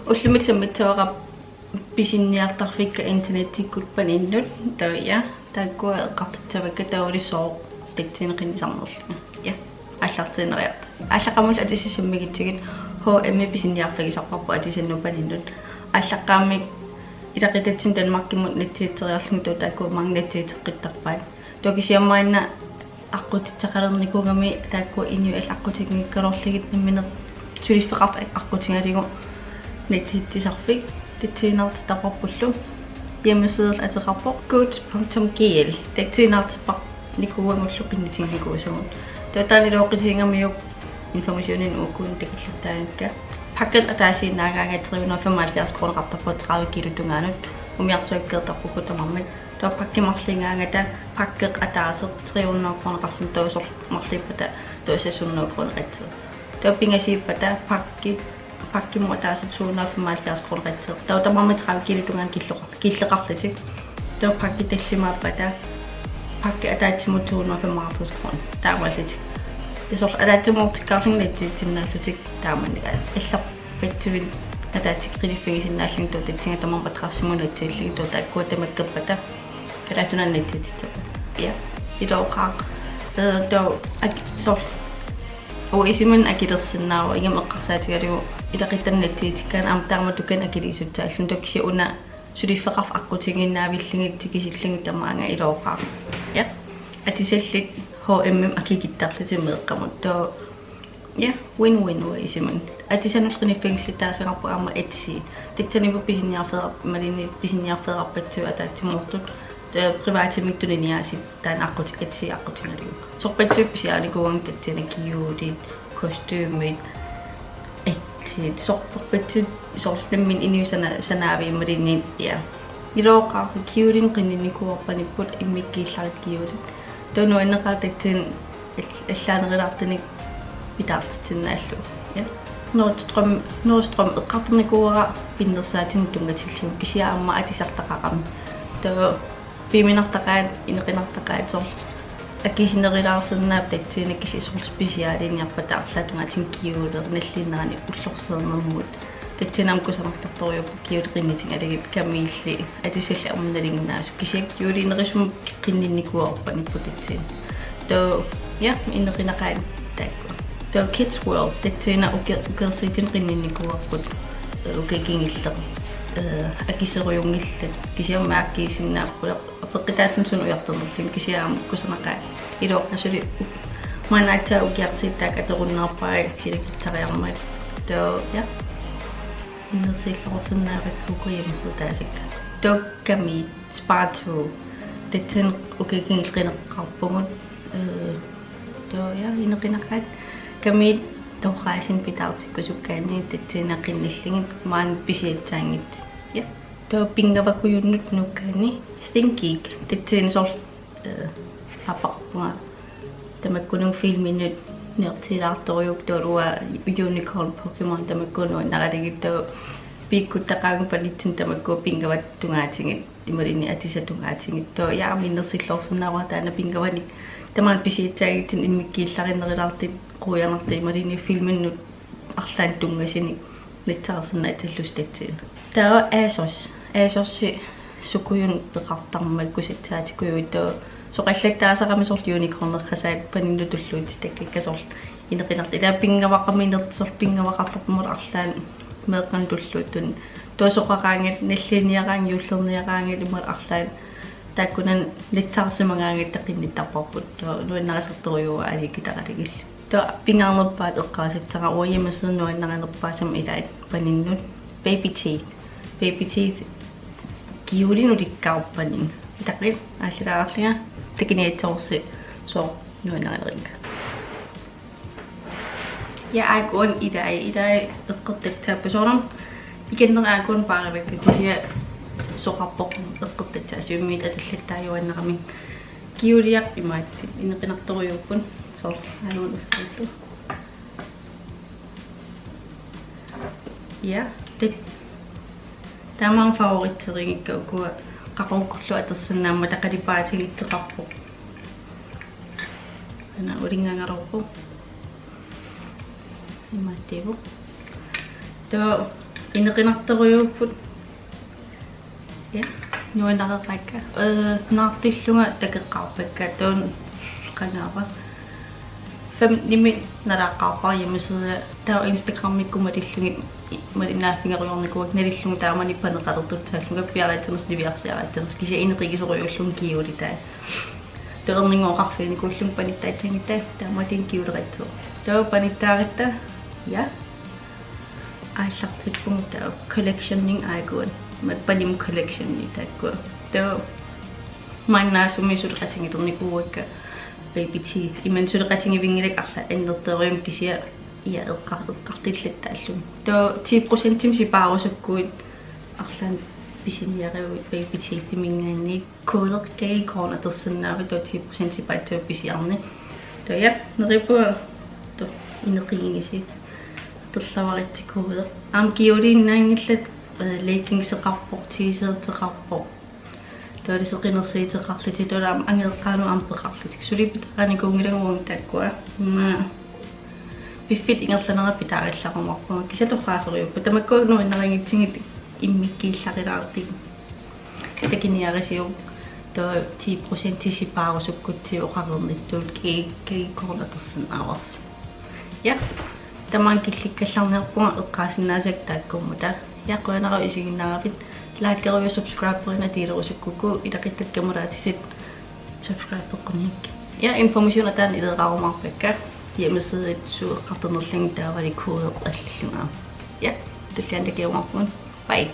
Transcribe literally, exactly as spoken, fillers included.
Ullumi sammissavarput pisiniartarfikka internettikkut paninnut, taava ja, taakkua eqqartussavakka taavalu sooq tatsini qinnisarnerlunga. Ja, aallartiinnariarta. Aallaqqaammulli atisat sammigitsigit H M pisiniarfigisarparput atisannut paninnut. Aallaqqaammik ilaquttatsinnut Danmarkimut natsitseriarlunga taava taakkua maanga natsitseqqittarpaat. Taava kisianni maanna aqqutissaqalernikuugami taakkua inuit allat aqqutiginngikkaluarlugit nammineq suliffeqarfik aqqutigalugu natsitsisarfik tatsiinnartittarparpullu. Hjemmesiderlu ateqarpoq good punktum G L. Tatsiinnartipparnikuugamilu qinnutiginikuusagut. Taava taanna iluaqutigigamikku informationinik uku takullattaarikka. Pakkeq ataasiinnaagaangat tre hundrede og femoghalvfjerds kroneqartarpoq tredive kilo tungaanut. Umiarsuakkeertarpakka tamarmik. Taava pakke marluugaangata pakkeq ataaseq tre hundrede kroneqarluni, taava soorlu marluuppata taava seks hundrede kroneqartoq. Taava pingasuuppata pakke, pakkemut ataaseq to hundrede og femoghalvfjerds kroneqartoq. Taava tamarmik tredive kilo tungaanut killeqar-, killeqarlutik. Taava pakke tallimaappata pakke ataatsimut to hundrede og femoghalvtreds kroner. Taamaallutik. Taava soorlu ataatsimoortikkaarlugit natsitsinnaallutik taamani. Allarpassuit ataatsip qiniffigisinnaallugit taava tatsinnga tamarmik matrassimut natsiillugit taava taakkua tamakkerpata Kalaallit Nunaanni natsitsissappata. Ja. Ilooqaaq. Eh, taava ak-, soorlu. Uanga isumanni akilersinnaavara ingammik eqqarsaatigalugu ilaquttanut natsiutikkaanni aamma taamatut kan akiliisutsaalluni, taava kisianni una suliffeqarfik aqqutigiinnaavillugit tikisillugit tamaanga ilooqaaq. Ja. Atisallit H M-imi akikittarlutik meeqqamut. Taava ja, win-win uanga isumanni. Atisanut qiniffigillu taasaqarpoq aamma Etsy. Tassaniippoq pisiniarfeerap-, imaluunniit pisiniarfeerarpassuit ataatsimoortut. Taava privatimik tuniniaasit taanna aqqut-, Etsy aqqutigalugu. Sorpassuit pisiarinikuugakkit tassani kjolit, kostymit, Etsyt, sorpassuit soorlu nammineq inuit sana-, sanaaviit imaluunniit, ja. Ilooqaaq kjolinik qinninnikuuarpanipput immikkuullarisat kjolit. Taava nuanneqaaq tassani al-, allaanerulaartunik pitaartitsinnaallugu. Ja. Nordstrom, Nordstrom eqqartornikuuara pinnersaatinut tunngatillugu kisianni aamma atisartaqarami. Taava piuminartaqaat, inequnartaqaat soorlu. Akisunerulaarsinnaapput tassani kisianni soorlu specialiniarpata arlaat tungaatigut kjoleq nalliunneranik ullorsiornermut. Tassani aamma kusanartartorujuupput kjolit qinnutigalugit, kamiillit, atisallit aamma nalinginnaasut. Kisianni kjolinerusumik qinninnikuuarpanipput tassani. Taava, ja, inequnaqaat taakkua. Taava Kids World, tassani uki-, ukiorsiutinik qinninnikuuarput, eh, ukiut kingulliit. Eh, akisorujuunngillat, kisianni mærkiisinnaapput, apeqqutaalluni suna ujartornerluni, kisianni aamma kusanaqaaq. Ilooqaaq suli u-, maanna aatsaat ukiorsiutit taakku atorunnaarpaat silakitsariarmat. Taava, ja. Innersuullorsinnaavakka uku hjemmesider taasakka. Taava kamiit Sparto. Tassani ukiut kingulliit qineqqaarpugut. Eh, taava, ja, inequnaqaat. Kamiit torraasinnik pitaartikkusukkaanni tassani qinnillugit maani pisiassaanngitsut. Ja. Taava pinngavakujunnut nuukkaanni ThinkGeek. Tassani soorlu, eh, aappaqarpunga tamakkununnga filminut niortilaartorujuk, taava uanga Unicorn Pokémon tamakku nuannaralugit, taava piukkuttaqaanga panitsinnut tamakku pinngavaat tungaatigut imaluunniit atisat tungaatigut. Taava ja, aamma innersuulloorsinnaavara taanna pinngavanik tamaani pisiassaanngitsunik immikkuullarinerulaartut quianartut imaluunniit filminut arlaannut tunngasunik nassaarsinnaatillusi tassani. Taava ASOS. ASOS-i sukujunut peqartarmat kusassaatikkujuit, taava soqallattaasarami soorlu unicornersaat paninnut tulluutissutakkakka soorlu inequnartoq. Ilaa pinngavaqarami inertoq soorlu pinngavaqartarpoq aamma arlaannik meeqqanut tulluuttunik. Taava soqaraangat, nalliunniaraangat, juullerniaraangat imaluunniit arlaat taakkunani nassaarsimagaangatta qinnittarparput. Taava nuannarisartorujuuvoq aliikkutaralugillu. Taava pingaarnerpaat eqqaasassara uanga hjemmeside nuannarinerpaasama ilaat paninnut Baby Teeth. Baby Teeth kjolinut ulikkaarput paninnut. Itaqqit aallalaarlunga takuniassavarsi sooq nuannarinerikka. Ja, aajukua ilai, ilai eqqortassaapput soorunami. Ikinnerit aajukua paarivakka kisianni soqarpoq eqqortassaassasuumik atallattaajuaannarami. Kjoliaq imaattoq inequnartorujuupput soorlu aajuna ersarlu. Ja, det. Taamaammat favoritserigikka ukua qaqugukkullu atorsinnaammata qalipaatigiittoqarpoq. Ana ulinngagaluarpoq. Imaattuuvoq. Taava Ineqinartorujuupput. Ja, nuannareqaakka. Øh, naartillunga takeqqaarpakka, taava qanaava. Femtenimi nalaaqqaarpara hjemmeside. Taava Instagramikkut malillugit, malinnaaffigerujoornikuuakka, nalillunga taamani paneqalertussaallunga, piareersimanersoq niviarsiareersimanersoq, kisianni ineqigisorujuullunga kjoleritaa. Taava erninnguaqarfiginikuullunga panittaatsinngitsoq, taamaattumik kjolereersoq. Taava panittaaratta, ja. Aallartippunga taava collectioning aajuku. Mat Palim collectioni taakkua. Taava maannaasumi suleqatigitornikuuakka baby teeth. Imannak suleqatigivinngilakka arlaat annertoorujussuarmik, kisianni ja eqqa-, eqqartullattaarlugit. Taava ti procentimik sipaarusukkuit arlaannik pisiniaruit baby teethiminngaanniit. Kodeq K G-kort atorsinnaavat, taava ti procent sipaatsuupput pisiarneq. Taava ja, neriuppunga taava ineqigigisi. Atorluaritsi kodeq. Aamma kjoliinnaanngillat, øh, leggingseqarpoq, t-shirteqarpoq. Taava seqinersiuteqarlutik, taava aamma angajoqqaanut aamma peqarlutik. Suli pitaarinikuunngilagut uagut taakkua. Immaqa piffissap ingerlanerani pitaarillarumaarpunga. Kisianni torraasorujuupput. Tamakkua nuannarigutsigit immikkuullarilaarutit. Takuniarisiuk, taava ti procent sipaarusukkussiuk oqareernittut K G-kort atorsinnaavarsi. Ja, tamaani killikkallarniarpunga, eqqaasinnaasakka taakkuummata. Ja, qujanaq isiginnaaravit. Likerujuk, subscriberina, delerusukkukku, ilaquttat kammalaatitit subscribeqquniuk. Ja, information ataani ileqqaarumaarpakka. Hjemmeside suut eqqartornerlugit taavalu kodeq allallunga. Ja, tulliani takuumaarpugut. Bye.